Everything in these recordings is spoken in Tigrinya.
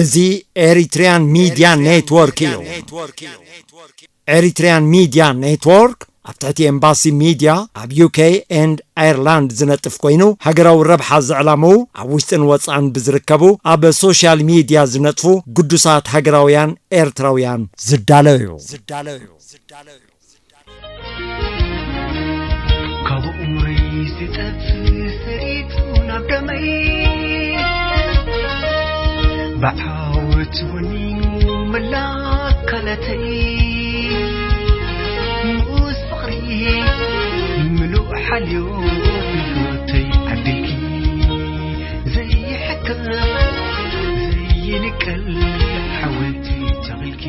እዚ ኤሪትሪያን ሚድያ ኔትወርክ እዩ። ኤሪትሪያን ሚድያ ኔትወርክ ኣብ ትሕቲ ኤምባሲ ሚድያ ኣብ ዩ ኬ ኤንድ ኣየርላንድ ዝነጥፍ ኮይኑ፣ ሃገራዊ ረብሓ ዘዕላምኡ ኣብ ውሽጥን ወጻእን ብዝርከቡ ኣብ ሶሻል ሚድያ ዝነጥፉ ግዱሳት ሃገራውያን ኤርትራውያን ዝዳሎ እዩ። ካብ እምሮይ ዝጠፍእ ሰሪቱ ናብ ደመይ፣ ብዓወት ወኒኑ መላ ኣካላተይ፣ ንኡስ ፍቕሪ ምሉእ ሓልዮ ህይወተይ ዓዲልኪ፣ ዘይሕከም ዘይንቀል ሓወልቲ ተኺልኪ።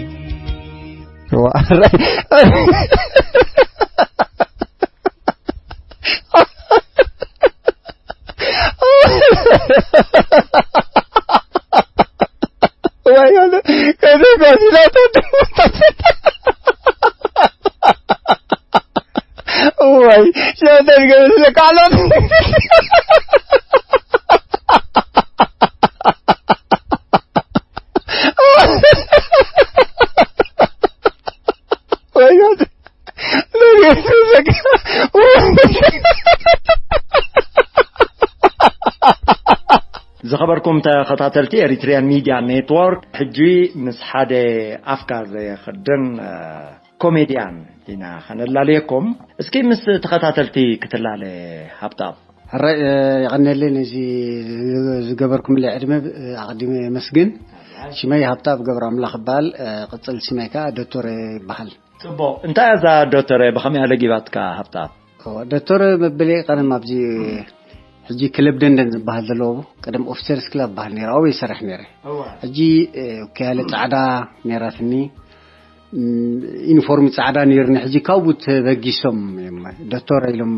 ወይ ወለ ከዘይ ጓሲላ ተደሞ ወይ ሸተን ገበስለ ካዕሎት ወይ ወለ ዝኸበርኩም ተኸታተልቲ ኤሪትሪያን ሚድያ ኔትወርክ፣ ሕጂ ምስ ሓደ ኣፍካ ዘየኽድን ኮሜድያን ኢና ኸነላልየኩም። እስኪ ምስ ተኸታተልቲ ክትላለ ሃብታም። ሕራይ የቐነለይ ነዚ ዝገበርኩምለይ ዕድመ ኣቐዲመ የመስግን። ሽመይ ሃብታብ ገብረ ኣምላኽ እበሃል። ቅጽል ሽመይ ከኣ ዶክተር ይበሃል። ጽቡቕ። እንታይ እዛ ዶክተር ብኸመይ ኣለጊባትካ ሃብታብ? ዶክተር መበለይ ቀደም ኣብዚ ሕጂ ክለብ ደንደን ዝበሃል ዘለዎ ቀደም ኦፊሰርስ ክለብ በሃል ነይረ፣ ኣብኡ ይሰርሕ ነይረ። ሕጂ ወኪያለ ጻዕዳ ነይራትኒ፣ ዩኒፎርም ጻዕዳ ነይርኒ። ሕጂ ካብኡ ተበጊሶም እዮም ዶክተር ኢሎም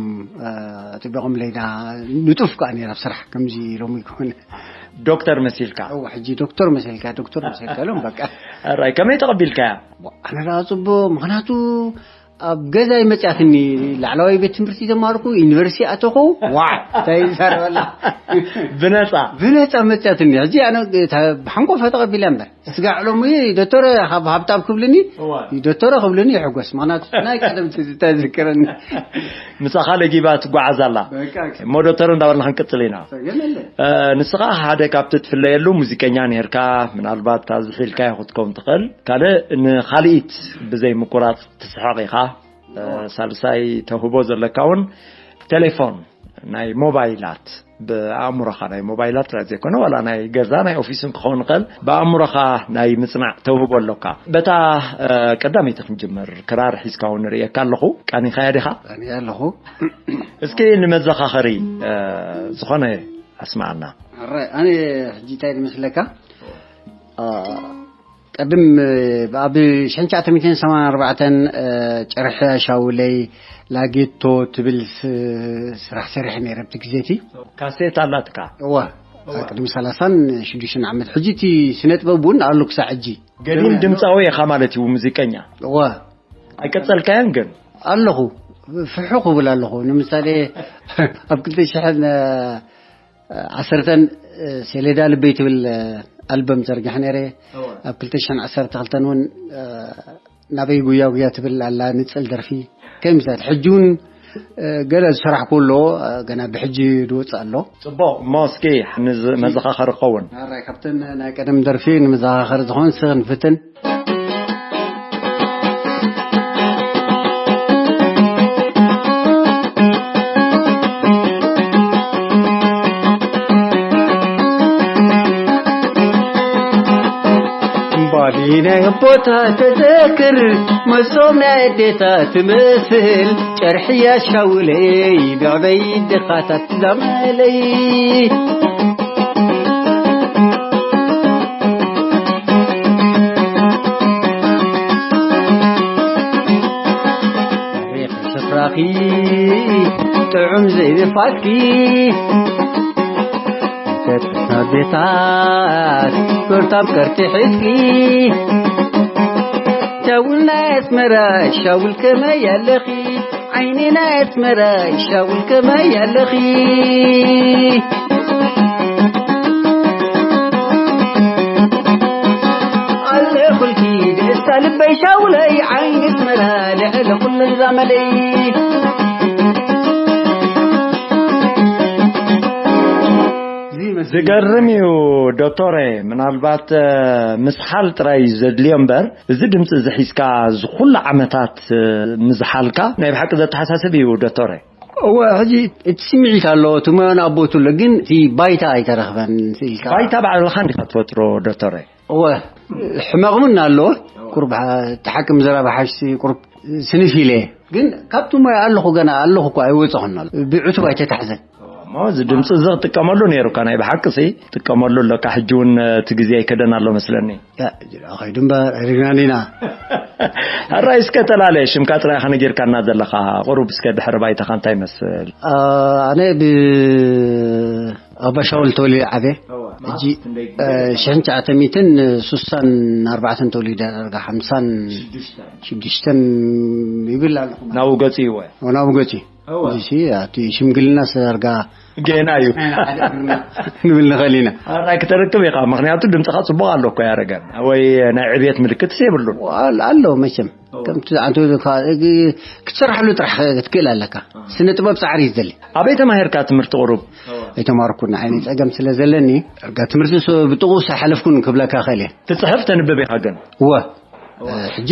ኣጥቢቖም ለይዳ ንጡፍ ከኣ ነይራ ኣብ ስራሕ ከምዚ ኢሎም ይኮነ። ዶክተር መሲልካ? እወ፣ ሕጂ ዶክተር መሲልካ፣ ዶክተር መሲልካ ኢሎም በቃ። ኣራይ ከመይ ተቐቢልካያ? ኣነ ደኣ ጽቡቕ፣ ምኽንያቱ ኣብ ገዛይ መጽያትኒ። ላዕለዋይ ቤት ትምህርቲ ተማርኩ፣ ዩኒቨርሲቲ ኣተኹ። ዋ እንታይ ይዛረበላ? ብነጻ? ብነጻ መጽያትኒ። ሕጂ ኣነ ብሓንቆፈ ተቐቢለ እምበር ስጋዕ ሎሚ ዶክተር ሃብ- ሃብታብ ክብልኒ፣ እዋ። ዶክተር ክብልኒ ይሕጎስ። ምኽንያቱ ናይ ቀደም ትዝታ ይዝክረኒ። ምሳኻ ለጊባ ትጓዓዝ ኣላ። በቃ። እሞ ዶክተር እንዳበልና ክንቅጽል ኢና። ሰገመለ። እ፣ ንስኻ ሓደ ካብቲ ትፍለየሉ ሙዚቀኛ ነርካ። ምናልባት ኣብዚ ሒልካዮ ክትከውን ትኽእል። ካልእ ንኻልኢት ብዘይ ምቁራጽ ትስሕቕ ኢኻ። እ፣ ሳልሳይ ተውህቦ ዘለካ እውን ቴሌፎን ናይ ሞባይላት፣ ብኣእምሮኻ ናይ ሞባይላት ጥራይ ዘይኮነ ዋላ ናይ ገዛ ናይ ኦፊስን ክኸውን ይኽእል፣ ብኣእምሮኻ ናይ ምጽናዕ ተውህቦ ኣሎካ። በታ እ፣ ቀዳመይቲ ክንጅምር፣ ክራር ሒዝካ እውን ንርእየካ ኣለኹ። ቃኒኻያ ዲኻ? ቃኒያ ኣለኹ። እስኪ ንመዘኻኸሪ እ፣ ዝኾነ ኣስምዓና። ኣረ ኣነ ሕጂ እንታይ ዝመስለካ? እ፣ ቀድም ኣብ ሽሕን ትሽዓተ ሚእትን ሰማንያን ኣርባዕተን ጨርሕያ ሻውለይ ላጌቶ ትብል ስ- ስራሕ ሰሪሐ ነይረ ኣብቲ ግዜ እቲ። ካሴት ኣላትካ? እዋ። እዋ። ቅድሚ ሰላሳን ሽዱሽተን ዓመት። ሕጂ እቲ ስነ ጥበብ እውን ኣሎ ክሳዕ ሕጂ። ገዲም ድምፃዊ ኢኻ ማለት እዩ፣ ሙዚቀኛ? እዋ። ኣይቀጸልካዮን ግን? ኣለኹ። ፍሑ ክብል ኣለኹ። ንምሳሌ ኣብ ክልተ ሽሕን ዓሰርተን ሴሌዳ ልበይ ትብል ኣልበም ዘርጊሐ ነይረ። እወ። ኣብ ክልተ ሽሕን ዓሰርተ ክልተን እውን ናበይ ጉያ ጉያ ትብል ኣላ ንጽል ደርፊ። ከምዚታት ሕጂ እውን ገለ ዝሰራሕኩ ኣሎ፣ ገና ብሕጂ ዝወጽእ ኣሎ። ጽቡቕ እሞ እስኪ ንዝ- መዘኻኸሪ ክኸውን። ኣራይ ካብተን ናይ ቀደም ደርፊ ንመዘኻኸሪ ዝኾን ስኽ ንፍትን። ባዲ ናይ ኣቦታ ተዘክር፣ መሶብ ናይ ኣዴታ ትመስል፣ ጨርሕያ ሻውለይ ብዕበይ ድኻታት ትዛመለይ። ታሪኽ ስፍራኺ ጥዑም ዘይንፋስኪ፣ ተጥና ቤታት ሱርታብ ከርቲ ሒዝኪ። ሻውል ናይ ኣስመራ ሻውል ከመይ ኣለኺ? ዓይኒ ናይ ኣስመራ ሻውል ከመይ ኣለኺ? ልበይ ሻውለይ ዓይኒ ትመላ ልዕሊ ኩሉ ዛመደይ። ዝገርም እዩ ዶክተረ። ምናልባት ምስሓል ጥራይ እዩ ዘድልዮ እምበር፣ እዚ ድምፂ እዚ ሒዝካ ዝኩሉ ዓመታት ምዝሓልካ ናይ ብሓቂ ዘተሓሳስብ እዩ ዶክተረ። እወ፣ ሕጂ እቲ ስምዒት ኣሎ፣ እቲ ሞያን ኣቦቱ ኣሎ፣ ግን እቲ ባይታ ኣይተረኽበን ኢልካ። ባይታ ባዕልኻ እንዲኻ ትፈጥሮ ዶክተረ። እወ፣ ሕመቕ እውን ኣሎ። ቁርብ ሓ-፣ እቲ ሓቂ ምዝራብ ሓሽቲ ቁርብ ስንፍ ኢለ። ግን ካብቲ ሞያ ኣለኹ፣ ገና ኣለኹ እኮ ኣይወፀኹን ኣሎ። ብዕቱብ ኣይተታሕዘን። እሞ እዚ ድምፂ እዚ ክጥቀመሉ ነይሩካ፣ ናይ ብሓቂ ሲ ጥቀመሉ ኣለካ። ሕጂ እውን እቲ ግዜ ኣይከደን ኣሎ መስለኒ። ያ፣ ጅራ ኸይዱ እምበር፣ ሪግናኒና። ሕራይ እስከ ተላለ፣ ሽምካ ጥራይ ኢኻ ነጊርካና ዘለኻ። ቁሩብ እስከ ድሕሪ ባይታኻ እንታይ ይመስል? ኣ፣ ኣነ ብ-፣ ኣብ ኣባሻውል ተወሊደ ዓብየ። እዋ፣ ሕጂ፣ መዓስ ክንደይ እ፣ ሽሕን ትሽዓተ ሚእትን ስሳን ኣርባዕተን ተወሊደ፣ ዳርጋ ሓምሳን ሽዱሽተን። ሽዱሽተን ይብል ኣለኹ። ናብኡ ገጺ እወ። ናብኡ ገጺ። እወ። እዚ፣ እቲ ሽምግልና ዳርጋ ገና እዩ። ንብል ንኽእል ኢና። ኣራይ ክተርክብ ኢኻ፣ ምኽንያቱ ድምፅኻ ፅቡቕ ኣሎ እኮ ያረገን። ወይ ናይ ዕብየት ምልክት የብሉን። ኣል-፣ ኣሎ መቸም። እወ። ከምቲ ኣንተ ካ-፣ ክትሰርሓሉ ጥራሕ ክትክእል ኣለካ። ስነ ጥበብ ፃዕሪ እዩ ዝደሊ። ኣበይ ተማሂርካ ትምህርቲ ቁሩብ? እወ። ኣይተማርኩን፣ ንዓይኒ ፀገም ስለ ዘለኒ፣ ዳርጋ ትምህርቲ ስ-፣ ብጥቕኡ ሳይሓለፍኩን ክብለካ ክእል እየ። ትፅሕፍ ተንብብ ኢኻ ግን? እወ። እወ። ሕጂ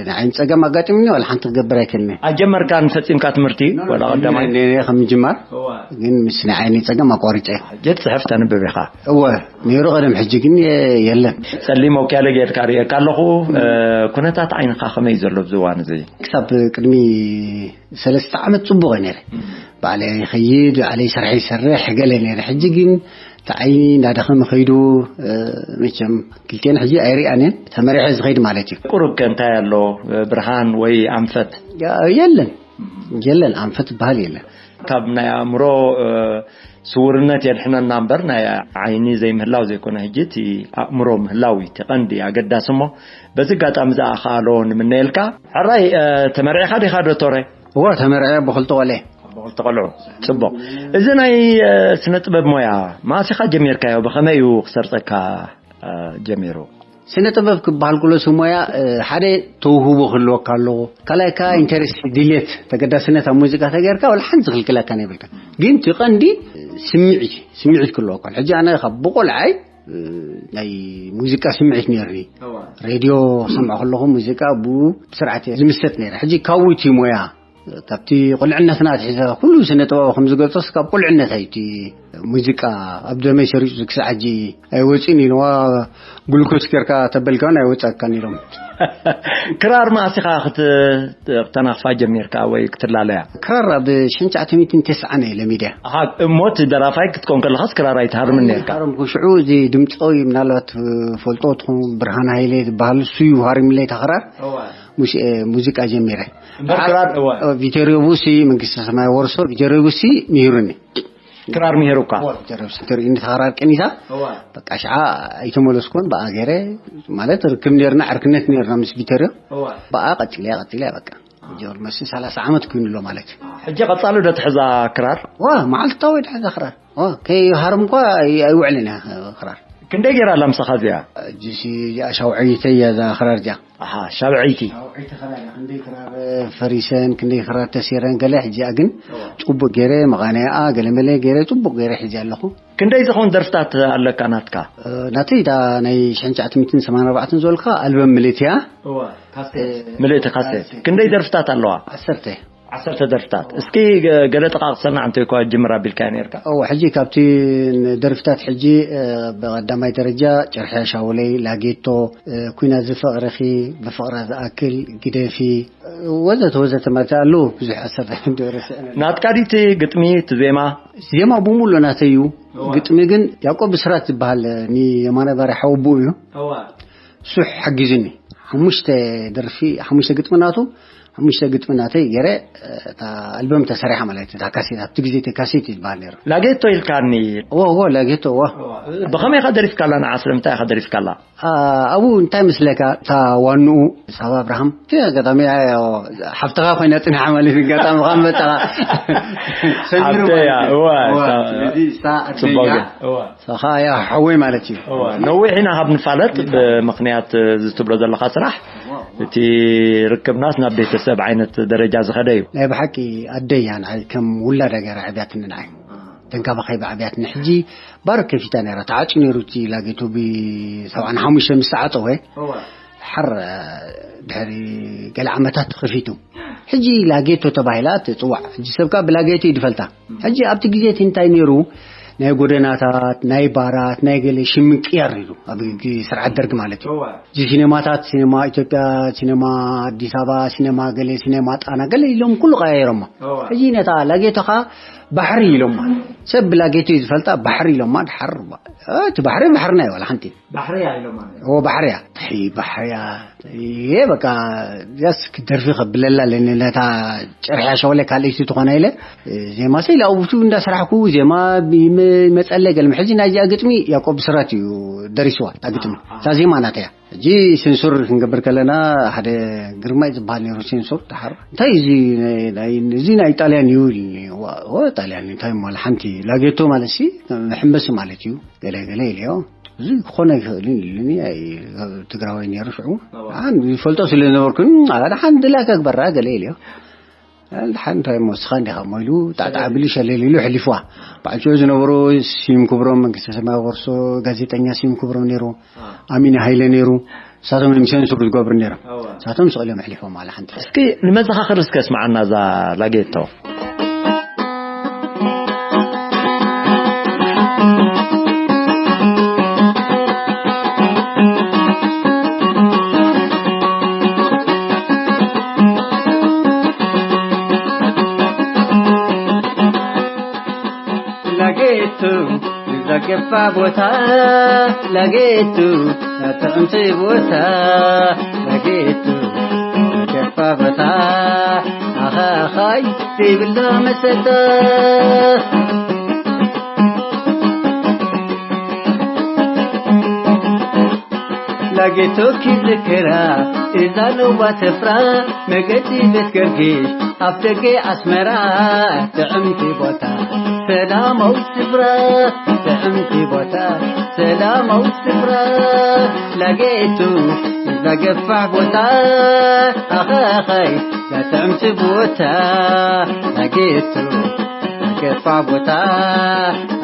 ንዓይኒ ፀገም ኣጋጢሙኒ፣ ዋላ ሓንቲ ክገብር ኣይክእልን እየ። ኣጀመርካን ፈፂምካ ትምህርቲ? ኖ፣ ኖ፣ ወላ ቀዳማይ? እንደ-፣ እንደ-፣ ከም ምጅማር፣ እወ። ግን ምስ ንዓይኒ ፀገም ኣቋሪፀ። ሕጂ ትፅሕፍ ተንብብ ኢኻ? እወ፣ ነይሩ ቀደም፣ ሕጂ ግን የ-፣ የለን። ጸሊም ኦክያለ ጌርካ ርእየካ ኣለኹ። እ፣ ኩነታት ዓይንኻ ከመይ እዩ ዘሎ ኣብዚ እዋን እዚ? ክሳብ ቅድሚ ሰለስተ ዓመት ጽቡቕ እየ ነይረ። ባዕለይ ይኸይድ፣ ባዕለይ ስራሕ ይሰርሕ፣ ገለ ነይረ። ሕጂ ግን እቲ ዓይኒ እንዳደኸመ ከይዱ፣ እ፣ መቸም ክልቴን ሕጂ ኣይሪኣንን፣ ተመሪሐ ዝኸይድ ማለት እዩ። ቁሩብ ከ እንታይ ኣሎ? ብርሃን ወይ ኣንፈት? ያ-፣ የለን። የለን፣ ኣንፈት ዝበሃል የለን። ካብ ናይ ኣእምሮ፣ እ፣ ስውርነት የድሕነና እምበር፣ ናይ ዓይኒ ዘይምህላው ዘይኮነ፣ ሕጂ እቲ ኣእምሮ ምህላው እዩ እቲ ቀንዲ ኣገዳሲ። እሞ በዚ ኣጋጣሚ ዝኣኻሎ ንምነየልካ። ሕራይ፣ እ፣ ተመርዒኻ ዲኻ ዶክተረ? እወ፣ ተመርዐ ብኽልተ ቆልዐ። ብኽልተ ቆልዑ። ጽቡቕ። እዚ ናይ፣ እ፣ ስነ ጥበብ ሞያ መኣስ ኢኻ ጀሚርካዮ? ብኸመይ እዩ ክሰርጸካ፣ እ፣ ጀሚሩ? ስነ ጥበብ ክበሃል ከሎ፣ ስም ሞያ፣ እ፣ ሓደ ተውህቦ ክህልወካ ኣለዎ። ካልኣይ ከኣ ኢንተረስት፣ ድሌት፣ ተገዳስነት ኣብ ሙዚቃ ተገይርካ፣ ወላ ሓንቲ ዝኽልክለካ የብልካ። ግን እቲ ቀንዲ፣ እ፣ ስምዒት፣ ስምዒት ክህልወካ ኣለዎ። ሕጂ ኣነ ካብ ብቆልዓይ፣ እ፣ ናይ ሙዚቃ ስምዒት ነይሩኒ። እዋ። ሬድዮ ክሰምዖ ከለኹ ሙዚቃ ብኡ ብስርዓት እየ ዝምሰጥ ነይረ። ሕጂ ካብኡ እቲ ሞያ ካብቲ ቁልዕነትና ኣትሒዘ ኩሉ ስነ ጥበባዊ ከም ዝገልጾስ፣ ካብ ቁልዕነት እዩ እቲ ሙዚቃ ኣብ ደመይ ሰሪጹ ክሳዕ ሕጂ ኣይወጽእን ኢልዋ። ግሉኮስ ጌርካ ተበልካውን ኣይወጻካን ኢሎም። ክራር መኣስ ኢኻ ክት-፣ ክተናኽፋ ጀሚርካ ወይ ክትላለያ? ክራር ኣብ ሽሕን ትሽዓተ ሚእትን ተስዓን እየ ለሚድያ። ኣሃ፣ እሞ እቲ ደራፋይ ክትኮን ከለኻስ ክራር ኣይትሃርምን ኔርካ? ሃረምኩ ሽዑ፣ እዚ ድምጻዊ ምናልባት ፈልጦ ትኹን፣ ብርሃን ሃይለ ዝበሃል፣ እሱ እዩ ሃሪምለይ እታ ክራር። እዋ። ሙሽ-፣ እ፣ ሙዚቃ ጀሚረ። እምበር ክራር፣ እወ። እ፣ ቪቶሪዮ ቡሲ፣ መንግስተ ሰማይ ወርሶ፣ ቪቶሪዮ ቡሲ ምሂሩኒ። ክራር ምሂሩካ? እወ፣ ቪቶሪዮ ቡሲ ተርእዩኒ ተኸራር ቀኒሳ። እወ። በቃ፣ ሽዓ ኣይተመለስኩን፣ ብኣ ገይረ፣ ማለት፣ ርክብ ኔርና፣ ዕርክነት ኔርና ምስ ቪቶሪዮ። እወ። ብኣ ቀጺለ፣ ቀጺለ፣ በቃ። ጆርመስ ሰላሳ ዓመት ኮይኑ ኣሎ ማለት እዩ። ሕጂ ቀጻሊ ዶ ትሕዛ ክራር? እወ፣ መዓልታዊ ድሕዛ ክራር። እወ፣ ከይሃርም እኳ ኣይ-፣ ኣይውዕልን እያ ክራር። ክንደይ ገይራ ኣላ ምሳኻ እዚኣ? እዚሲ እዚኣ ሻውዐይተይ እያ እዛ ክራር እዚኣ። ኣሃ፣ ሻብዐይቲ። ሻውዐይቲ ክራር እያ። ክንደይ ክራር ፈሪሰን፣ ክንደይ ክራር ተሲረን ገለ፣ ሕጂኣ ግን እዋ። ጽቡቕ ገይረ መቓነያኣ ገለ መለ ገይረ ጽቡቕ ገይረ ሒዘ ኣለኹ። ክንደይ ዝኾን ደርፍታት ኣለካ ናትካ? እ፣ ናተይ እታ ናይ ሽሕን ትሽዓተ ሚእትን ሰማንያን ኣርባዕተን ዝበልካ ኣልበም ምልእቲ እያ። እዋ፣ ካሴት። እ፣ ምልእቲ ካሴት። ካሴት። ክንደይ ደርፍታት ኣለዋ? ዓሰርተ። ዓሰርተ ደርፍታት። እስኪ ገ-፣ ገለ ጠቃቅሰና፣ እንተ እኳ ጅምር ኣቢልካዮ ነርካ። እወ፣ ሕጂ ካብቲ ደርፍታት ሕጂ፣ እ፣ ብቐዳማይ ደረጃ ጭርሕያ ሻውለይ፣ ላጌቶ፣ እ፣ ኩናት ዝፍቕርኺ፣ ብፍቕራ ዝኣክል፣ ግደፊ፣ እ፣ ወዘተ ወዘተ ማለት ኣለዉ። ብዙሕ ዓሰርተ ደርፊ። ናትካ ድዩ እቲ ግጥሚ፣ እቲ ዜማ? ዜማ ብምሉእ ናተይ እዩ። እወ። ግጥሚ ግን ያዕቆብ ብስራት ዝበሃል፣ ኒ የማነ ባርያ ሓወቦኡ እዩ። እወ። እሱ ሓጊዙኒ። ሓሙሽተ ደርፊ፣ ሓሙሽተ ግጥሚ ናቱ፣ ሓሙሽተ ግጥሚ ናተይ ገይረ፣ እታ ኣልበም ተሰሪሓ ማለት እዩ። እታ ካሴት፣ ኣብቲ ግዜ እቲ ካሴት እዩ ዝበሃል ነይሩ። ላጌቶ ኢልካኒ። እወ፣ እወ፣ ላጌቶ፣ እወ። ብኸመይ ኢኻ ደሪፍካላ ንዓ? ስለምንታይ ኢኻ ደሪፍካላ? ኣ-፣ ኣብኡ እንታይ መስለካ፣ እታ ዋንኡ ሳባ ኣብርሃም፣ እቲ ኣጋጣሚ፣ ኣዮ፣ ሓፍትኻ ኮይና ጽኒሓ ማለት እዩ። ኣጋጣሚ ኸዓ መጻኻ። ሰሚሩ ሓፍተይ እያ፣ ማለት እዩ። እወ፣ እወ፣ እሳ-፣ ስለዚ እሳ ጽቡቅ ኣደኛ፣ እዩ። እወ። እሳ ኸዓ እያ ሓወይ ማለት እዩ። እወ፣ ነዊሕ ኢና ካብ ንፋለጥ ብምኽንያት እዚ ትብሎ ዘለኻ ስራሕ። እወ። እቲ ርክብናስ ናብ ቤተሰብ ዓይነት ደረጃ ዝኸደ እዩ። ናይ ብሓቂ ኣደይ እያ ንዓይ ከም ውላዳ ገይራ ዕብያትኒ ንዓይ። ተንከባኺባ ዕብያትኒ። ሕጂ ባር ከፊታ ነይራ። ተዓጽዩ ነይሩ እቲ ላጌቶ ብ75 ምስ ተዓጸወ። ሓር ድሕሪ ገለ ዓመታት ተኸፊቱ። ሕጂ ላጌቶ ተባሂላ ትጽዋዕ። ሕጂ ሰብ ከኣ ብላጌቶ እዩ ዝፈልጣ። ሕጂ ኣብቲ ግዜ እቲ እንታይ ነይሩ? ናይ ጎደናታት፣ ናይ ባራት፣ ናይ ገለ ሽም ምቅያር ነይሩ። ኣብ ግ-፣ ስርዓት ደርግ ማለት እዩ። እዚ ሲኔማታት፣ ሲኔማ ኢትዮጵያ፣ ሲኔማ ኣዲስ ኣበባ፣ ሲኔማ ገለ፣ ሲኔማ ጣና ገለ ኢሎም ኩሉ ቀያይሮማ። ሕጂ ነታ ላጌቶኻ ባሕሪ ኢሎማ። ሰብ ብላጌቶ እዩ ዝፈልጣ፣ ባሕሪ ኢሎማ። ድሓር ባ-፣ እቲ ባሕሪ ባሕርና እዩ፣ ዋላ ሓንቲ። ባሕርያ ኢሎማ። ኦ፣ ባሕርያ። ተይ፣ ባሕርያ። ይሄ በቃ ያስ ክደርፊ ከብለላ ለኒ ነታ ጨርሕያ ሸወለ ካልእቲ ትኾና ኢለ ዜማ ሰ ኢለ ኣብቱ እንዳሰራሕኩ ዜማ ይመ-፣ ይመጸለ ገልም። ሕጂ ናይዚኣ ግጥሚ ያዕቆብ ብስራት እዩ ደሪስዋ፣ እታ ግጥሚ። እታ ዜማ ናተያ። ሕጂ ሴንሱር ክንገብር ከለና ሓደ ግርማይ ዝበሃል ነይሩ ሴንሱር። ድሓር እንታይ እዚ ናይ፣ ናይ፣ እዚ ናይ ጣልያን እዩ ኢሉኒ። ዋ፣ ኦ፣ ጣልያን እንታይ ማለት ሓንቲ ላጌቶ ማለት ሲ መሐንበሲ ማለት እዩ። ገለ ገለ ኢለዮ። እዚ ክኾን ኣይኽእልን ኢሉኒ። ኣይ፣ ትግራዋይ ነይሩ ሽዑ። ኣን ይፈልጦ ስለ ዝነበርኩን፣ ኣላ ደሓን ድላ ከግበራ ገለ ኢለዮ። ኣላ ደሓን እንታይ እሞ ንስኻ እንዲኻ እሞ ኢሉ ጣዕጣዕ ኣቢሉ ሸለል ኢሉ ሕሊፍዋ። በዓል ሽዑ ዝነበሩ ስዩም ክብሮም፣ መንግስተ ሰማይ ወርሶ፣ ጋዜጠኛ ስዩም ክብሮም ነይሩ። ኣሚን ሃይለ ነይሩ። ንሳቶም እዮም ሴንሱር ዝገብሩ ነይሮም። ንሳቶም ስቕ ኢሎም ኣሕሊፎም ኣላ ሓንቲ። እስኪ ንመዘኻኸሪ እስከ እስማዓና እዛ ላጌቶ። ላጌቱ ንዘገባ ቦታ፣ ላጌቱ ናትዕንቲ ቦታ፣ ላጌቱ ዘገባ ቦታ፣ ኣኻኻይ ዘይብላ መሰታ። ላጌቶ ኪዝክራ እዛ ለዋ ስፍራ፣ መገዲ ቤት ገርጊሽ ኣፍ ደገ ኣስመራ፣ ጥዕምቲ ቦታ ሰላማዊ ስፍራ፣ ጥዕምቲ ቦታ ሰላማዊ ስፍራ። ላጌቱ እዛ ገፋሕ ቦታ፣ ኣኸኸይ እዛ ጥዕምቲ ቦታ። ላጌቱ እዛ ገፋሕ ቦታ፣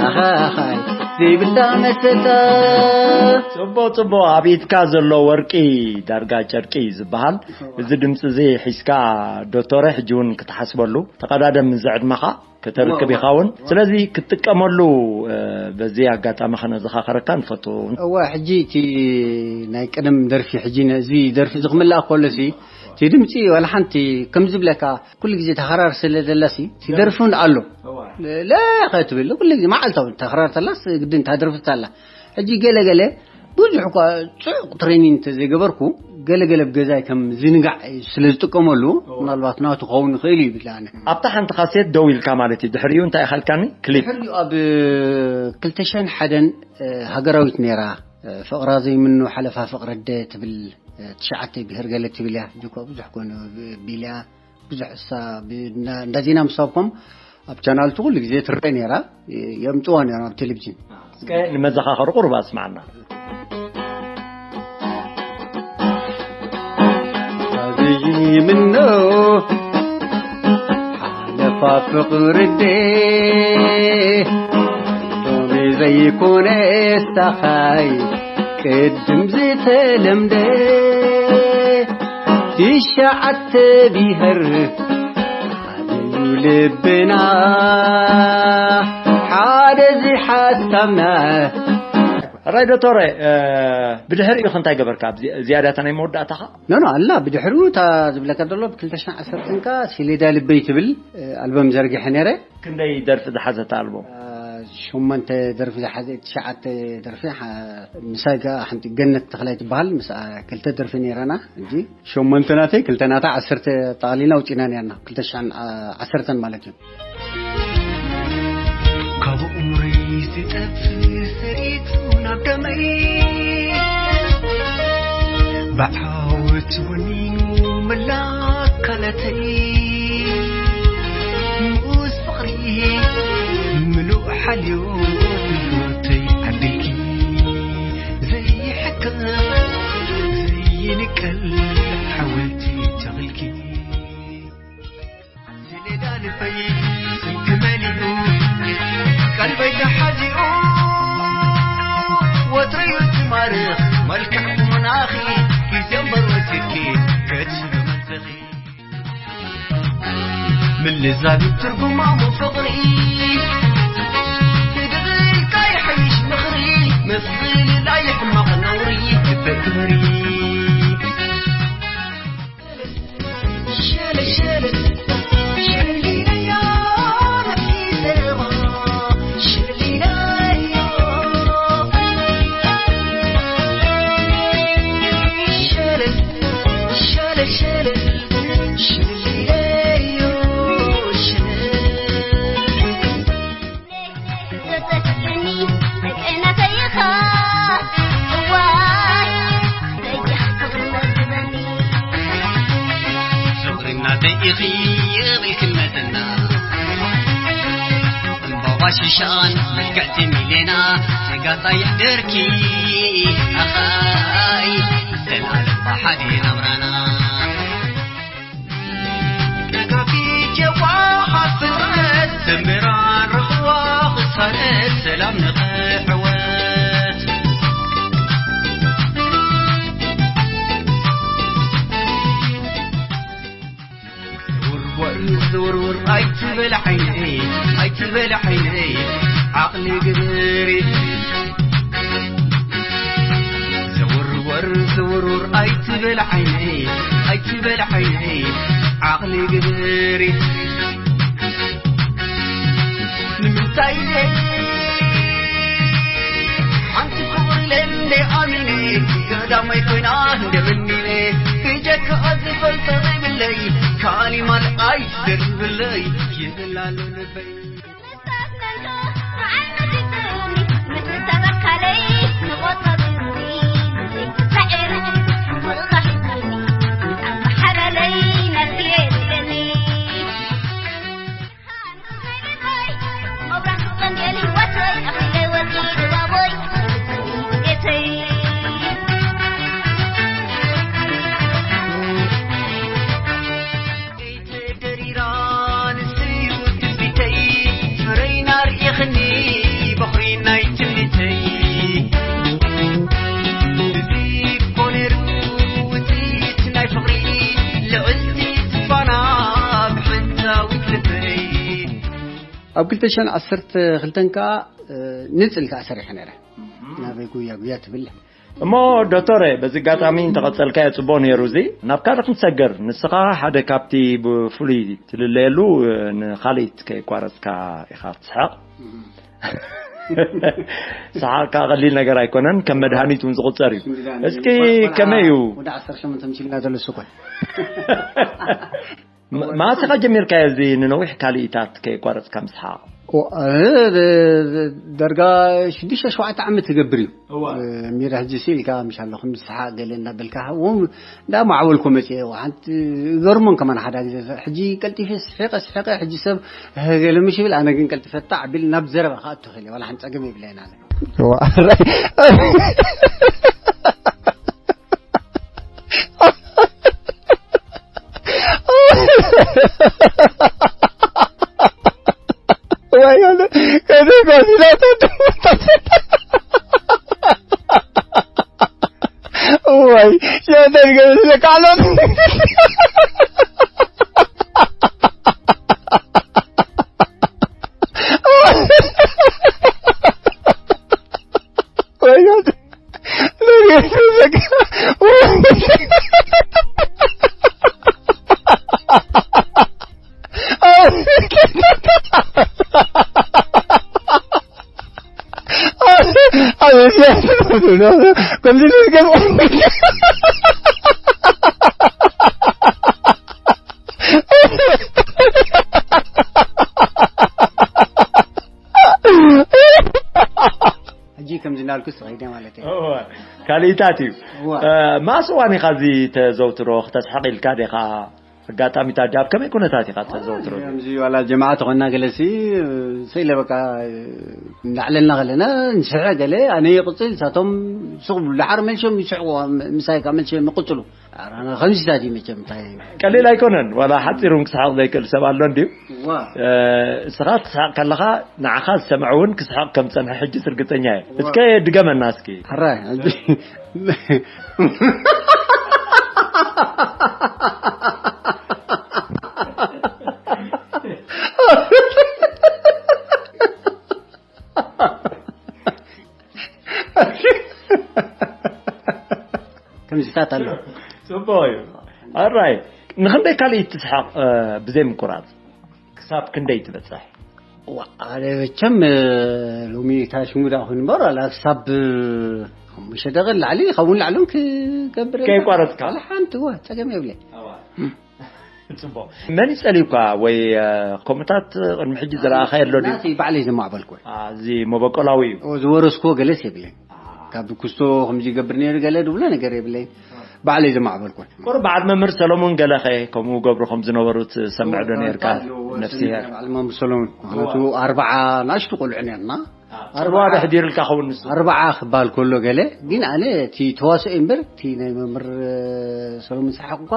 ኣኸኸይ ዘይብላ መሰታ። ጽቡቕ፣ ጽቡቕ። ኣብ ኢድካ ዘሎ ወርቂ ዳርጋ ጨርቂ እዩ ዝበሃል። እዚ ድምጺ እዚ ሒዝካ ዶክተረ፣ ሕጂ እውን ክትሓስበሉ ተቐዳደም ምስ ዕድመኻ ከተርክብ እዋ፣ እዋ። ኢኻ እውን። እዋ። ስለዚ ክትጥቀመሉ፣ እ፣ በዚ ኣጋጣሚ ከነዘኻኸረካ ንፈቱ። እዋ፣ ሕጂ እቲ ናይ ቀደም ደርፊ፣ ሕጂ ነዚ ደርፊ እዚ ክምላእ ከሎሲ፣ እቲ ድምጺ ዋላ ሓንቲ ከም ዝብለካ ኩሉ ግዜ ተኸራር ስለ ዘለሲ፣ እቲ ደርፊ እውን ኣሎ። እዋ። ለ-፣ ለኸ ትብል ኩሉ ግዜ መዓልታዊ ተኸራር ተላስ ግድን ታደርፊ ኣላ። ሕጂ ገለ ገለ ብዙሕ እኳ ጽዑቕ ትሬኒንግ እንተዘይገበርኩ፣ ገለ ገለ ኣብ ገዛይ ከም ዝንጋዕ ስለ ዝጥቀመሉ፣ እዋ። ምናልባት ናቱ ክኸውን ይኽእል እዩ ይብል ኣነ። ኣብታ ሓንቲ ካሴት ደው ኢልካ ማለት እዩ። ድሕሪኡ እንታይ ኢኻ ኢልካኒ? ክሊፕ። ድሕሪኡ ኣብ ክልተ ሽሕን ሓደን፣ እ፣ ሃገራዊት ነይራ፣ እ፣ ፍቕራ ዘይምኖ ሓለፋ ፍቕሪ ኣደ ትብል፣ እ፣ ትሽዓተ ብሄር ገለ ትብል እያ። ሕጂ እኳ ብዙሕ ኮነ ብ-፣ ቢልያ ብዙሕ እሳ ብ-፣ እንዳ-፣ እንዳ ዜና ምስ ሃብኮም ኣብ ቻናል ቱ ኩሉ ግዜ ትረአ ነይራ፣ የ-፣ የምጽዋ ነይሮም ኣብ ቴሌቪዥን። እስከ ንመዘኻኸሪ ቁሩብ ኣስማዕና። ኣዝዩ ምነው ሓለፋ ፍቕሪ ኣደ ሎሚ ዘይኮነ ስታኻይ ቅድም ዝተለምደ ትሽዓተ ብሄር ሓደ እዩ ልብና፣ ሓደ እዚ ሓሳብና። ሕራይ ዶክተረ፣ እ፣ ብድሕሪኡ ከ እንታይ ገበርካ? ኣብ ዚ-፣ ዝያዳታ ናይ መወዳእታኻ? ኖ፣ ኖ፣ ኣላ ብድሕሪኡ እታ ዝብለካ ዘሎ ብ ክልተ ሽሕን ዓሰርተን ከኣ ሴሌዳ ልበይ ትብል፣ እ፣ ኣልበም ዘርጊሐ ነይረ። ክንደይ ደርፊ ዝሓዘት ኣልበም? አ፣ ሸሞንተ ደርፊ ዝሓዘ፣ ትሽዓተ ደርፊ፣ ሓ-፣ ምሳይ ከኣ ሓንቲ ገነት ተኽላይ ትበሃል፣ ምስኣ ክልተ ደርፊ ነይረና። እንጂ ሸሞንተ ናተይ፣ ክልተ ናታ፣ ዓሰርተ ጠቕሊልና ኣውጺእና ነርና፣ ክልተ ሽሕን ዓሰርተን ማለት እዩ። ካብ እምሪ ዝጠፍ ሰሪቱ ናብ ደመይ፣ ብዓወት ወኒኑ መላ ኣካላተይ። ምስ ፍቕሪ ምሉእ ሓልዮት ህይወተይ ዓዲልኪ፣ ዘይሕከም ዘይንቀል ሓወልቲ ተኽልኪ ስሌዳ ልበይ ስምኪ መሊኡ ቀልበይ ተሓዚኡ ወትረዩ ትማርኽ መልክዕ ቁመናኺ ግዜ እምበር ወሲድኪ ከትሽሪ መጽኺ ምልዛብ ትርጉማሙ ፍቕሪ ትግልካ ይሐይሽ ምኽሪ ምፍልላይ ሕማቕ ነውሪ ልበይ ክብሪ ፍቕሪ እናተይ ኢኺ ይቕልክነትና ዕምባባ ሽሻን ምልክዕቲ ሚሌና ተጋጣይ ሕደርኪ ኣኻይ ዘላለም ብሓደ ናብራና ተጋፊ ጀዋኻ ፍጥረት ዘምራን ረኽዋ ክሳነት ሰላም ንኽሕወት ዝውርወር ዝውርውር ኣይትበል ዓይነይ ኣይትበል ዓይነይ ዓቕሊ ግበሪ ዝውርወር ዝውርውር ኣይትበል ዓይነይ ኣይትበል ዓይነይ ዓቕሊ ግበሪ ንምንታይ ሓንቲ ክቡር ኢለ እንደ ኣሚነ ቀዳማይ ኮይና እንደ ምኒነ ብጀካ ዝፈልጦ ዘይብለይ ካሊማት ኣይትደርብለይ ይብል ኣሎ ልበይ ኣብ ክልተ ሽሕን ዓሰርተ ክልተን ከኣ ንጽል ከኣ ሰሪሐ ነረ ናበይ ጉያ ጉያ ትብል እሞ ዶክተረ በዚ ኣጋጣሚ እንተቐጸልካዮ ጽቡቕ ነይሩ እዚ ናብ ካልእ ክንሰገር ንስኻ ሓደ ካብቲ ብፍሉይ ትልለየሉ ንኻልኢት ከይቋረጽካ ኢኻ ትስሕቕ ሰሓቕካ ቀሊል ነገር ኣይኮነን ከም መድሃኒት እውን ዝቑጸር እዩ እስኪ ከመይ እዩ ወደ ዓሰርተ ሸሞንተ ምሲልና ዘሎ ስኮል ማእሰኻ ጀሚርካዮ እዚ ንነዊሕ ካልኢታት ከየቋረፅካ ምስሓቕ ደርጋ ሽዱሽተ ሸውዓተ ዓመት ትገብር እዩ ሚራ ሕጂ ሲ ኢልካ ምሽ ኣለኹ ምስሓቕ ገለ እናበልካ እውን እንዳማዕበልኮ መፅአ ሓንቲ ገርሞን ከማን ሓዳ ግዜ ሕጂ ቀልጢፈ ስሒቐ ስሒቐ ሕጂ ሰብ ገለ ምሽ ይብል ኣነ ግን ቀልጢፈ ጣዕ ቢል ናብ ዘረባ ክኣቱ ክእል ዋላ ሓንቲ ፀገም የብለየን ኣነ ወይ ወይ ሸተት ገብስ ለቃሎት ወይ ሕጂ ከምዚ እናልኩ ስኸይደ ማለት እዩ ካልኢታት እዩ ማእስ እዋን ኢኻ እዚ ተዘውትሮ ክተስሕቕ ኢልካ ዲኻ ኣጋጣሚ ታዲ ኣብ ከመይ ኩነታት ኢኻ ተዘውትሮ? ከምዚ ዋላ ጀማዓ ተኾንና ገለሲ፣ ስኢለ በቃ እንዳዕለልና ከለና ንስሐ ገለ ኣነ ይቕፅል፣ ንሳቶም ስቕ ብሉ ደሓር መልሶም ይስሕቑ፣ ምሳይ ካብ መልሶም ይቕፅሉ። ኣረ፣ ኣነ ከምዚታት እዩ መቸም እንታይ። ቀሊል ኣይኮነን። ዋላ ሓፂሩን ክስሓቕ ዘይክእል ሰብ ኣሎ እንድዩ። ዋ። እ፣ እስኻ ትስሓቕ ከለኻ ንዓኻ ዝሰምዐ እውን ክስሓቕ ከም ዝጸንሐ ሕጅስ ርግጸኛ እየ። እስከ ድገመና እስኪ። ሕራይ፣ ሕጂ ከምዚታት ኣሎ። ጽቡቕ እዩ። ኣራይ፣ ንኽንደይ ካልእ ትስሓቕ፣ እ፣ ብዘይ ምቁራጽ? ክሳብ ክንደይ ትበጽሕ? ዋ፣ ኣነ መቸም፣ እ፣ ሎሚ እታ ሽሙ ደኣ ኮይኑ እምበር፣ ዋላ ክሳብ፣ እ፣ ሓሙሽተ ደቂቕ ላዕሊ፣ ካብኡ ንላዕሊ እውን ክገብር እየ። ከይቋረጽካ? ዋላ ሓንቲ፣ ዋ፣ ጸገም የብለይ። እዋ። ጽቡቕ። መን ይጸልዩካ ወይ፣ እ፣ ከምኡታት ቅድሚ ሕጂ ዝረኣኻ የሎ ድዩ? ናተይ ባዕለይ ዘማዕበልኩ። አ፣ እዚ መበቆላዊ እዩ። ኦ፣ ዝወረስኩዎ ገለስ የብለይን። አ። ካብ ክስቶ ከምዚ ይገብር ነይሩ ገለ ድብሎ ነገር የብለይን። ባዕለይ ዘማዕበልኩ። ቁሩብ በዓል መምህር ሰሎሞን ገለኸ ከምኡ ገብሩ ከም ዝነበሩ ትሰምዕ ዶ ነርካ? ኣለዎ፣ ነፍስሄር። በዓል መምህር ሰሎሞን። ምኽንያቱ ኣርባዓ ናሽቱ ቆልዑ ነርና። አ፣ ኣርባዓ ጽልዋ ደሕዲርልካ ኸውን ንሱ? ኣርባዓ ክበሃል ከሎ ገለ፣ ግን ኣነ እቲ ተዋስኦ እምበር፣ እቲ ናይ መምህር ሰሎሞን ሰሓቕ እኳ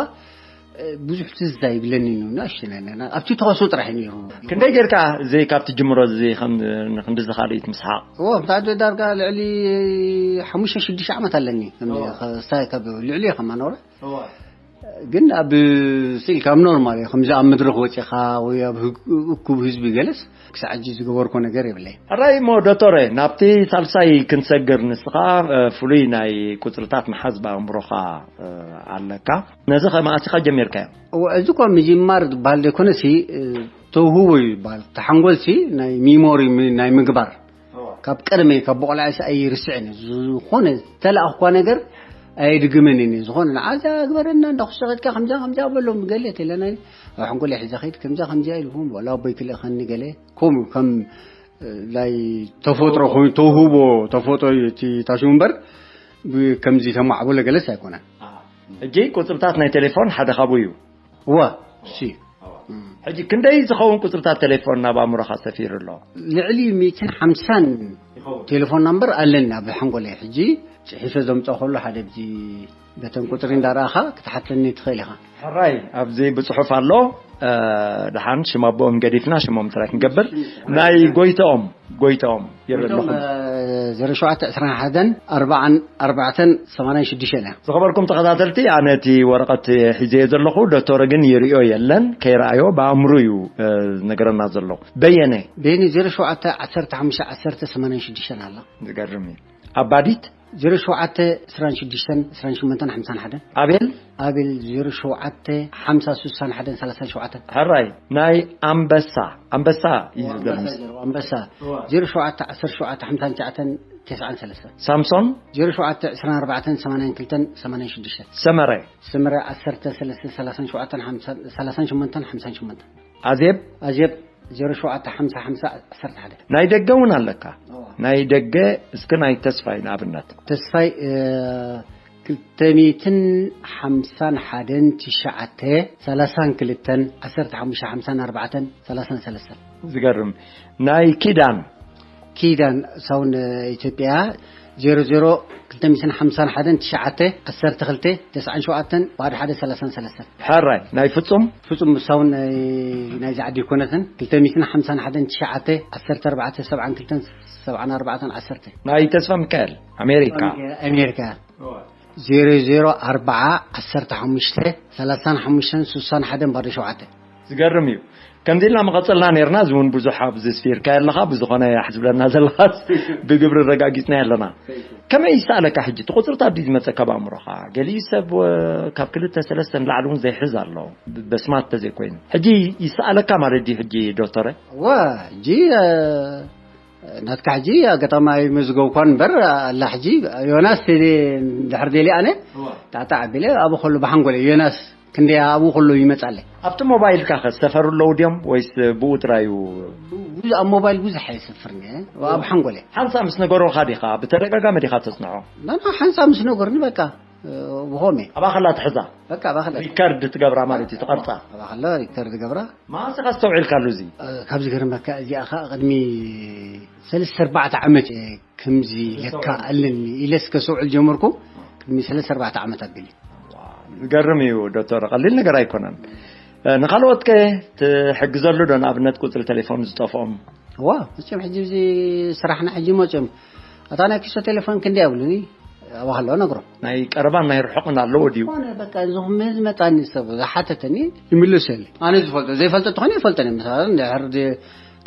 ብዙሕ ትዝ ኣይብለኒ እዩ፣ ንኣሽቱ ነና። ኣብቲ ተዋስኦ ጥራሕ እዩ ነይሩ። ክንደይ ጌርካ እዚ ካብ ትጅምሮ እዚ ከም ክንድዚ ካልኢት ምስሓቕ? እዎ፣ ብታዕዲ ዳርጋ ልዕሊ ሓሙሽተ ሽዱሽተ ዓመት ኣለኒ። ከምዚ እዎ። ከ-፣ ስታይ ካብ ልዕሊ እየ ከማኖረ። እዎ። ግን ኣብ ስኢል ካብ ኖርማል እዩ። ከምዚ ኣብ መድረኽ ወጺኻ ወይ ኣብ ህግ-፣ እኩብ ህዝቢ ገለስ ክሳዕ ሕጂ ዝገበርኮ ነገር የብለይ። ሕራይ እሞ ዶክተረ፣ ናብቲ ሳልሳይ ክንሰግር፣ ንስኻ፣ እ፣ ፍሉይ ናይ ቁጽርታት ምሓዝ ብኣእምሮኻ፣ እ፣ ኣለካ። ነዚ ከ መኣስ ኢኻ ጀሚርካዮ? እወ፣ እዚ እኳ ምጅማር ዝበሃል ዘይኮነሲ፣ እ፣ ተውህቦ እዩ ዝበሃል። እቲ ሓንጎልሲ ናይ ሚሞሪ ም-፣ ናይ ምግባር። እወ። ካብ ቀደመይ፣ ካብ ብቆልዓሲ ኣይርስዕን እዩ። ዝኾነ ዝተላእኽኳ ነገር ኣየድግምን እየ። ዝኾነ ንዓዛ ግበረና፣ እንዳኹስተ ከድካ ከምዛ ከምዛ በሎም፣ ገለ ተለና፣ ኣብ ሓንጎለይ ሒዛ ከይድ፣ ከምዛ ከምዚኣ ኢልኩም፣ ወላ ኣቦይ ክልእኸኒ ገለ፣ ከምኡ ከም፣ እ፣ ናይ ተፈጥሮ ኮይኑ፣ ተውህቦ ተፈጥሮ እዩ እቲ ታሽሙ እምበር፣ ብ-፣ ከምዚ ተማዕበሎ ገለስ ኣይኮነን። ኣሃ። ሕጂ ቁጽርታት ናይ ቴሌፎን ሓደ ካብኡ እዩ። እወ፣ እሺ። እወ። እም። ሕጂ ክንደይ ዝኸውን ቁጽርታት ቴሌፎን ናብ ኣእምሮኻ ሰፊሩ ኣሎ? ልዕሊ ሚእትን ሓምሳን ይኸውን። ቴሌፎን ናምበር ኣለኒ ኣብ ሓንጎለይ። ሕጂ ጽሒፈ ዘምጽኦ ከሎ ሓደ ብዚ በተን ቁጽሪ እንዳረኣኻ ክትሓተኒ ትኽእል ኢኻ። ሕራይ፣ ኣብዚ ብጽሑፍ ኣሎ። እ፣ ደሓን ሽም ኣቦኦም ገዲፍና ሽሞም ጥራይ ክንገብር። ናይ ጎይትኦም፣ ጎይትኦም ይርኢ ጎይትኦም፣ ኣለኹም። እ፣ ዜሮ ሸውዓተ ዕስራን ሓደን ኣርባዓን ኣርባዕተን ሰማንያን ሽዱሽተን እያ። ዝኸበርኩም ተኸታተልቲ፣ ኣነ እቲ ወረቐት ሒዘዮ ዘለኹ፣ ዶክተር ግን ይርእዮ የለን፣ ከይረኣዮ ብኣእምሩ እዩ፣ እ፣ ዝነግረና ዘሎ። በየነ። በየነ ዜሮ ሸውዓተ ዓሰርተ ሓሙሽተ ዓሰርተ ሰማንያን ሽዱሽተን ኣላ። ዝገርም እዩ። ኣባዲት? ዜሮ ሸውዓተ ዕስራን ሽዱሽተን ዕስራን ሸሞንተን ሓምሳን ሓደን። ኣቤል? ኣቤል ዜሮ ሸውዓተ ሓምሳ ሱሳን ሓደን ሰላሳን ሸውዓተን። ሕራይ፣ ናይ ኣንበሳ፣ ኣንበሳ እዩ ኣንበሳ ዝገርምስ። ዜሮ፣ ኣንበሳ። እዋ። ዜሮ ሸውዓተ ዓሰርተ ሸውዓተ ሓምሳን ትሽዓተን ተስዓን ሰለስተን። ሳምሶን? ዜሮ ሸውዓተ ዕስራን ኣርባዕተን ሰማንያን ክልተን ሰማንያን ሽዱሽተን። ሰመረ? ሰመረ ዓሰርተ ሰለስተ ሰላሳን ሸውዓተን ሓምሳን፣ ሰላሳን ሸሞንተን ሓምሳን ሸሞንተን። ኣዜብ? ኣዜብ ዜሮ ሸውዓተ ሓምሳ ሓምሳ ዓሰርተ ሓደ። ናይ ደገ እውን ኣለካ። እዋ። ናይ ደገ እስኪ ናይ ተስፋይ ንኣብነት። ተስፋይ፣ እ፣ ክልተ ሚእትን ሓምሳን ሓደን ትሽዓተ፣ ሰላሳን ክልተን፣ ዓሰርተ ሓሙሽተ ሓምሳን ኣርባዕተን፣ ሰላሳን ሰለስተን። ዝገርም። ናይ ኪዳን? ኪዳን ሳውን፣ እ፣ ኢትዮጵያ ዜሮ ዜሮ ክልተ ሚእትን ሓምሳን ሓደን ትሽዓተ፣ ዓሰርተ ክልተ፣ ተስዓን ሸውዓተን፣ ባዶ ሓደ፣ ሰላሳን ሰለስተን። ሕራይ፣ ናይ ፍጹም? ፍጹም ሳውን ናይ፣ ናይዚ ዓዲ ኣይኮነትን። ክልተ ሚእትን ሓምሳን ሓደን ትሽዓተ፣ ዓሰርተ ኣርባዕተ፣ ሰብዓን ክልተን፣ ሰብዓን ኣርባዕተን፣ ዓሰርተ። ናይ ተስፋ ሚካኤል፣ ኣሜሪካ። ኣሜሪካ። እዋ። ዜሮ ዜሮ ኣርባዓ፣ ዓሰርተ ሓሙሽተ፣ ሰላሳን ሓሙሽተን፣ ሱሳን ሓደን፣ ባዶ ሸውዓተ። ዝገርም እዩ። ከምዚ ኢልና መቐጸልና ነይርና፣ እዚ እውን ብዙሕ ኣብዚ ስፊርካ ኣለኻ፣ ብዝኾነ ሓዝ ዝብለና ዘለኻስ ብግብሪ ረጋጊጽና ኣለና። ከመይ ይሰኣለካ ሕጂ? እቲ ቁጽርታት ድዩ ዝመጸካ ብኣእምሮኻ? ገሊኡ ሰብ፣ እ፣ ካብ ክልተ ሰለስተ ንላዕሊ እውን ዘይሕዝ ኣሎ። ብ-፣ በስማት ተዘይኮይኑ። ሕጂ ይሰኣለካ ማለት ድዩ ሕጂ ዶክተረ? እወ፣ ሕጂ፣ እ፣ ናትካ ሕጂ ኣጋጣሚ ኣይመዝገብኳን እምበር፣ ኣላ ሕጂ ዮናስ ቴሌ ድሕር ደልየ ኣነ፣ እወ። ጣዕጣዕ ኣቢለ ኣብኡ ከሎ ብሓንጎለይ ዮናስ ክንደይ ኣብኡ ከሎ ይመጻለይ። ኣብቲ ሞባይልካ ከ ዝሰፈሩ ኣለዉ ድዮም ወይስ ብኡ ጥራይ እዩ? ብዙ ኣብ ሞባይል ብዙሕ ኣየስፍርን እየ፣ ኣብ ሓንጎለይ። ሓንሳእ ምስ ነገሩኻ ዲኻ? ብተደጋጋሚ ዲኻ ተጽንዖ? ናና ሓንሳእ ምስ ነገሩኒ በቃ። ብኾሜ። ኣባኸላ ትሕዛ? በቃ ኣባኸላ። ሪከርድ ትገብራ ማለት እዩ፣ ትቐርጻ? ኣባኸላ ሪከርድ ገብራ። ማእሰኻ ኣስተውዒልካሉ እዚ? ካብዚ ገርመካ እዚኣ ኸዓ ቅድሚ ሰለስተ ኣርባዕተ ዓመት እየ ከምዚ ለካ ኣለኒ ኢለ እስከ ሰውዕል ጀመርኩ። ቅድሚ ሰለስተ ኣርባዕተ ዓመት ኣቢሉ። ዝገርም እዩ ዶክተር፣ ቀሊል ነገር ኣይኮነን። ንኻልኦት ከ ትሕግዘሉ ዶ? ንኣብነት ቁጽሪ ቴሌፎን ዝጠፍኦም? ዋ፣ መቸም ሕጂ እዚ ስራሕና ሕጂ መቸም ኣታ ናይ ኪሶ ቴሌፎን ክንደይ ኣብሉኒ? ኣባኸሎ ነግሮ። ናይ ቀረባን ናይ ርሑቕን ኣለዎ ድዩ? ኮነ በቃ፣ እዚ ኹም ዝመጻኒ ሰብ ዝሓተተኒ ይምልሰለይ። ኣነ ዝፈልጦ፣ ዘይፈልጦ እንተኾነ ይፈልጠኒ። ምሳሌ እንድሕር ደ-፣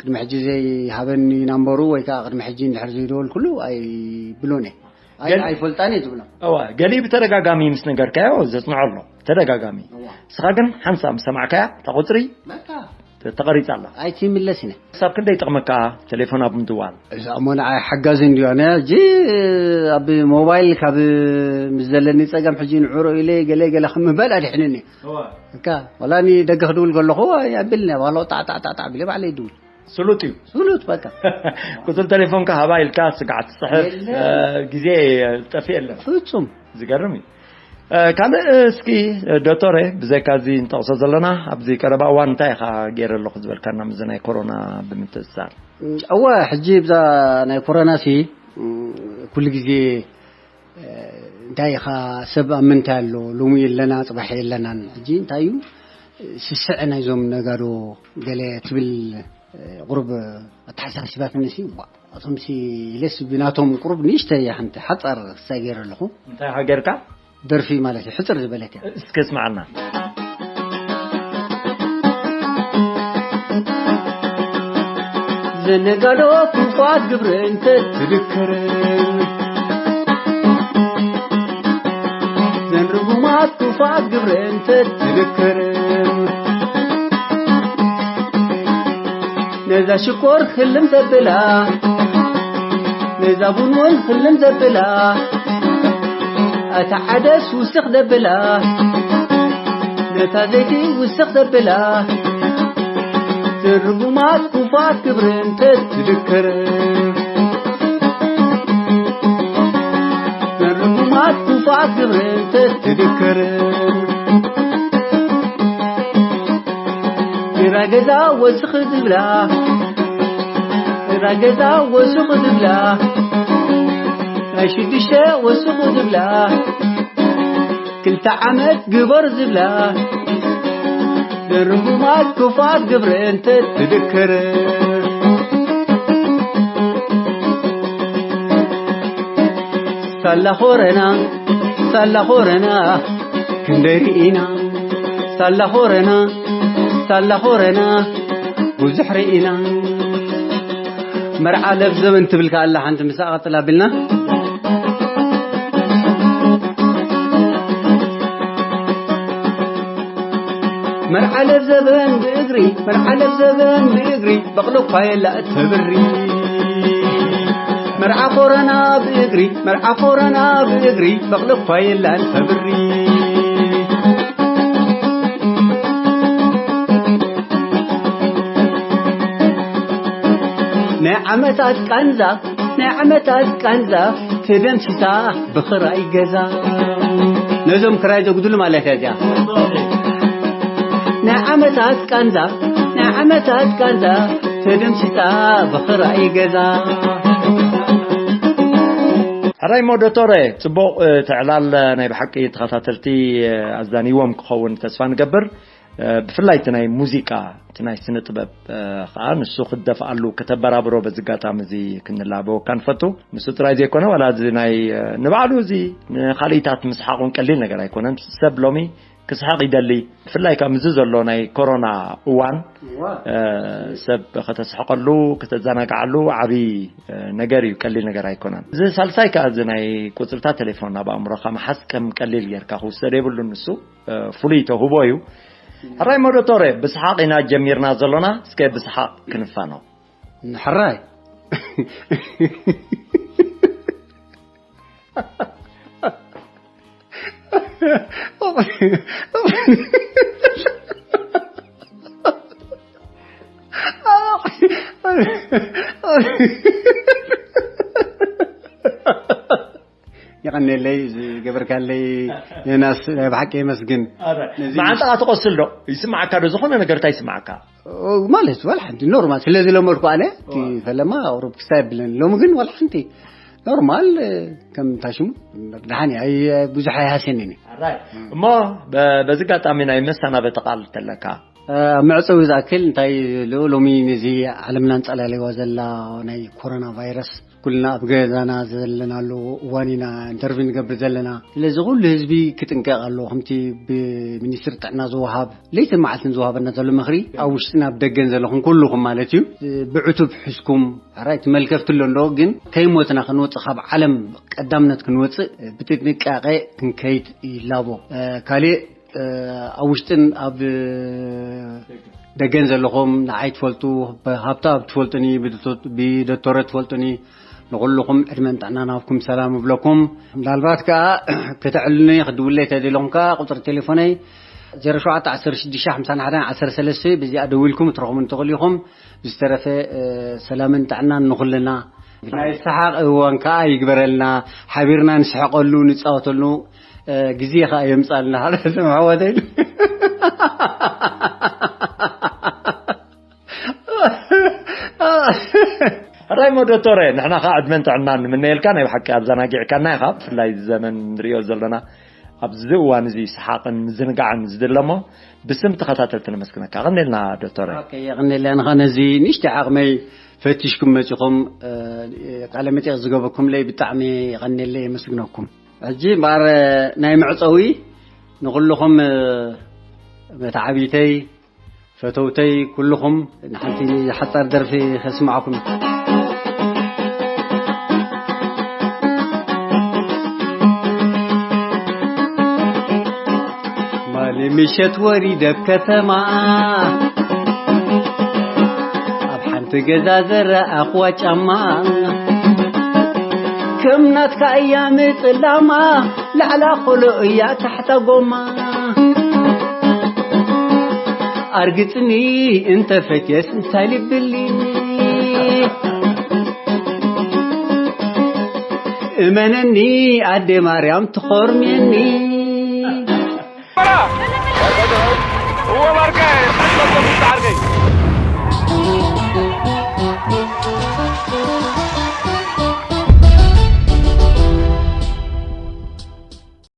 ቅድሚ ሕጂ ዘይሃበኒ ናምበሩ ወይ ከዓ ቅድሚ ሕጂ እንድሕር ዘይደወልኩሉ ኣይብሎን እየ። ኣይ-፣ ገል-፣ ኣይፈልጣን እየ ዝብሎ። እዋ፣ ገሊኡ ብተደጋጋሚ ምስ ነገርካዮ ዘጽንዖ ኣሎ። ተደጋጋሚ። እዋ። ንስኻ ግን ሓንሳብ ምስ ሰማዕካያ እታ ቁጽሪ በቃ። ተቐሪጻ ኣላ። ኣይትምለስ ኢነ። ክሳብ ክንደይ ይጠቕመካ ቴሌፎን ኣብ ምድዋል? እዛ እሞ ንዓይ ሓጋዚ እንድያ። ኣነ ሕጂ ኣብ ሞባይል ካብ ምስ ዘለኒ ጸገም ሕጂ ንዕሮ ኢለ ገለ ገለ ክምበል ኣድሕንኒ። እዋ። እካ፣ ወላ ኒ ደገ ክድውል ከለኹ ኣይ-፣ ኣቢልኒ፣ ዋላ ጣዕ ጣዕ ጣዕ ጣዕ ቢለ ባዕለይ ይድውል። ስሉጥ እዩ። ስሉጥ በቃ። ቁጽሪ ቴሌፎንካ ሃባ ኢልካ ስጋዕ ትጽሕፍ፣ የለን። እ፣ ግዜ ጠፊእ የለን። ፍጹም። ዝገርም እዩ። እ፣ ካልእ እስኪ ዶክተረ፣ ብዘይካ እዚ እንጠቕሶ ዘለና፣ ኣብዚ ቀረባ እዋን እንታይ ኢኻ ገይረ ኣለኹ ዝበልካና፣ ምስዚ ናይ ኮሮና ብምትእስሳር? እወ፣ ሕጂ ብዛ ናይ ኮሮና ሲ፣ ም፣ ኩሉ ግዜ፣ እ፣ እንታይ ኢኻ፣ ሰብ ኣብ ምንታይ ኣሎ፣ ሎሚ የለና፣ ጽባሕ የለናን። ሕጂ እንታይ እዩ፣ ስስዐ ናይዞም ነጋዶ ገለ ትብል፣ እ፣ ቁሩብ ኣተሓሳሲባትኒ ሲ፣ ዋ፣ እቶም ሲ ኢለስ ብናቶም ቁሩብ ንእሽተይ ሓንቲ ሓጻር ክሳይ ገይረ ኣለኹ። እንታይ ሃገርካ? ደርፊ ማለት እዩ፣ ሕጽር ዝበለት እያ። እስከ ስምዓልና። ዘነጋዶ ክፉኣት ግብሪ እንተ ትድክር፣ ዘን ርጉማት ክፉኣት ግብሪ እንተ ትድክር፣ ነዛ ሽኮር ህልም ዘብላ፣ ነዛ ቡን እውን ህልም ዘብላ፣ ኣታ ዓደስ ውስኽ ዘብላ፣ ነታ ዘይቲ ውስኽ ዘብላ፣ ዘን ርጉማት ክፉኣት ግብሪ እንተ ትድክር፣ ዘን ርጉማት ክፉኣት ግብሪ እንተ ትድክር፣ ጌራ ገዛ ወስኽ ዝብላ፣ ጌራ ገዛ ወስኽ ዝብላ፣ ናይ ሽዱሽተ ወስኽ ዝብላ፣ ክልተ ዓመት ግበር ዝብላ፣ ዘርጉማት ክፉኣት ግብሪ እንተ ትድክር። ሳላ ኾረና፣ ሳላ ኾረና፣ ክንደይ ርኢና። ሳላ ኾረና፣ ሳላ ኾረና፣ ብዙሕ ርኢና። መርዓ ለብዘበን ትብል ከኣ ኣላ ሓንቲ፣ ምስኣ ቀጽል ኣቢልና። መርዓ ለብዘበን ብእግሪ፣ መርዓ ለብዘበን ብእግሪ፣ በቕሊ እኳ የላ እተብሪ። መርዓ ኮረና ብእግሪ፣ መርዓ ኮረና ብእግሪ፣ በቕሊ እኳ የላ እተብሪ። ናይ ዓመታት ቃንዛ፣ ናይ ዓመታት ቃንዛ፣ ተደምሲሳ ብኽራይ ገዛ። ነዞም ክራይ ዘጉድሉ ማለት እያ እዚኣ። ናይ ዓመታት ቃንዛ፣ ናይ ዓመታት ቃንዛ፣ ተደምሲሳ ብኽራይ ገዛ። ሕራይ ሞ ዶቶረ፣ ጽቡቕ፣ እ፣ ትዕላል፣ እ፣ ናይ ብሓቂ ተኸታተልቲ፣ እ፣ ኣዛኒዎም ክኸውን ተስፋ ንገብር። እ፣ ብፍላይ እቲ ናይ ሙዚቃ፣ እቲ ናይ ስነ ጥበብ፣ እ፣ ኸኣ ንሱ ክደፍኣሉ፣ ከተበራብሮ በዚ ኣጋጣሚ እዚ ክንላበወካ ንፈቱ። ንሱ ጥራይ ዘይኮነ፣ ዋላ እዚ ናይ፣ እ፣ ንባዕሉ እዚ ንኻልኢታት ምስሓቕ እውን ቀሊል ነገር ኣይኮነን። ሰብ ሎሚ ክስሕቕ ይደሊ። ብፍላይ ካብ ምስዚ ዘሎ ናይ ኮሮና እዋን፣ እዋ። እ፣ ሰብ ከተስሕቐሉ፣ ከተዘናግዓሉ ዓቢ፣ እ፣ ነገር እዩ፣ ቀሊል ነገር ኣይኮነን። እዚ ሳልሳይ ከኣ እዚ ናይ ቁጽርታት ቴሌፎን ኣብ ኣእምሮኻ ምሓዝ ከም ቀሊል ጌርካ ክውሰድ የብሉን። ንሱ፣ እ፣ ፍሉይ ተውህቦ እዩ። ሕራይ ሞ ዶቶረ፣ ብስሓቕ ኢና ጀሚርና ዘሎና፣ እስከ ብስሓቕ ክንፋኖ። ሕራይ። ያ ኣነለይ ዝገበርካለይ ዮናስ ናይ ብሓቂ የመስግን። ነዚ መዓንጣኻ ትቆስል ዶ? ይስማዓካ ዶ? ዝኾነ ነገር እንታይ ይስማዓካ? ኦ፣ ማለት ዋላ ሓንቲ ኖርማል ስለ ዝለመድኩ ኣነ እቲ ፈለማ ኣውሮፕ ክስታይ ብለን ሎሚ ግን ዋላ ሓንቲ ኖርማል፣ ከም ታሽሙ ደሓን እየ። ኣይ ብዙሕ ኣይሃስየንን እዩ። ኣራይ። እሞ በ- በዚ ኣጋጣሚ ናይ መሰናበቲ ቃል ተለካ? ኣብ መዕፀዊ ዝኣክል እንታይ ልኡ ሎሚ ነዚ ዓለምና እንፀላለይዋ ዘላ ናይ ኮሮና ቫይረስ ኩልና ኣብ ገዛና ዘለናሉ እዋን ኢና ኢንተርቪው ንገብር ዘለና። ስለዚ ኩሉ ህዝቢ ክጥንቀቕ ኣለዎ። ከምቲ ብሚኒስትሪ ጥዕና ዝወሃብ ለይትን መዓልትን ዝወሃበና ዘሎ ምኽሪ ኣብ ውሽጥን ኣብ ደገን ዘለኹም ኩልኹም ማለት እዩ ብዕቱብ ሕዝኩም ራይት መልከፍቲ ኣሎ እንዶ ግን ከይሞትና ክንወፅእ ካብ ዓለም ቀዳምነት ክንወፅእ ብጥንቃቄ ክንከይድ ይላቦ። ካሊእ ኣብ ውሽጥን ኣብ ደገን ዘለኹም ንዓይ ትፈልጡ፣ ሃብታ ኣብ ትፈልጡኒ፣ ብዶክተረ ትፈልጡኒ፣ ንኹልኹም ዕድመን ጥዕናን ሃብኩም ሰላም እብለኩም። ምናልባት ከዓ ከተዕልሉኒ ክድውለይ ተደለኹም ከዓ ቁፅሪ ቴሌፎነይ ዜሮ ሸውዓተ ዓሰርተ ሽዱሽተ ሓምሳ ሓደ ዓሰርተ ሰለስተ፣ ብዚኣ ደዊልኩም ትረኽቡን ትኽእሉ ኢኹም። ብዝተረፈ ሰላምን ጥዕናን ንኹልና። ናይ ሰሓቕ እዋን ከዓ ይግበረልና። ሓቢርና ንስሕቐሉ ንፃወተሉ ግዜ ከዓ የምፃልና። ሓደ ስም ሓወተይ ሕራይ ሞ ዶክተረ፣ ንሕና ከዓ ዕድመን ጥዕናን ንምነየልካ። ናይ ብሓቂ ኣዘናጊዕካና ኢኻ። ብፍላይ ዘመን ንሪኦ ዘለና ኣብዚ እዋን እዚ ሰሓቕን ምዝንጋዕን ዝድለሞ ብስም ተኸታተልቲ ነመስግነካ። ቀንዴልና ዶክተረ። ኦኬ፣ የቐንየለይ። ኣነ ኸዓ ነዚ ንእሽተይ ዓቕመይ ፈቲሽኩም መጺኹም ቃለ መጠይቕ ዝገበርኩምለይ ብጣዕሚ የቐንየለይ፣ የመስግነኩም። ሕጂ እምበኣር ናይ መዕጸዊ ንኹልኹም መተዓቢተይ ፈተውተይ ኩልኹም ንሓንቲ ሓጻር ደርፊ ከስምዓኩም። ማሊ ምሸት ወሪደ ኣብ ከተማ ኣብ ሓንቲ ገዛ ዘረኣኽዋ ጫማ ከም ናትካ እያ ምጽላማ ላዕላ ኮሎ እያ ታሕታ ጎማ ኣርግጽኒ እንተ ፈትየስ እንታይ ልብልኒ እመነኒ ኣደ ማርያም ትኾርምየኒ